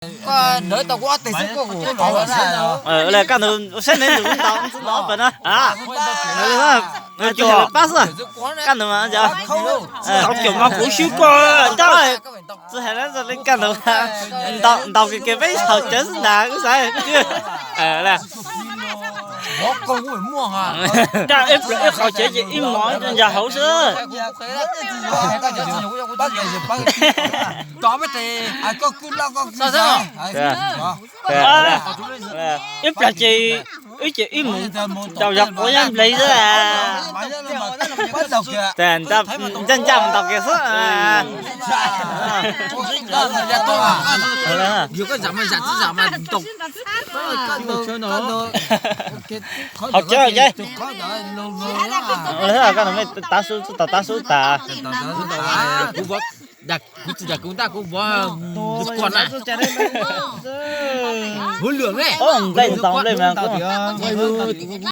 Koj ntawd tau kuv ob teg xwb koj kuv qhov. Lawm kaj ntug saib neb ntug ntaus ntxwb ntaus pem na. Tus pab xwb, kaj ntug mas tau caum mas kuv xyub koj. Txi hais li kaj ntug ntaus kiag kiag peb haus cawv xwb ntag kuv xav. Ib qhov cawv ces ib mov ntsia hauv xwb. Ib plag ces wb ces wb mus rau yog quav yab npleg xwb. Ncaj ncaj mus ntaus kiag xwb. Haus cawv ces. Koj tus me tav su, tau tav su tas. Kuv tsis dag kuv ntaj kuv vov kuv koj na. Huv lwm ne. Nqaij ntaus nplej mas kuv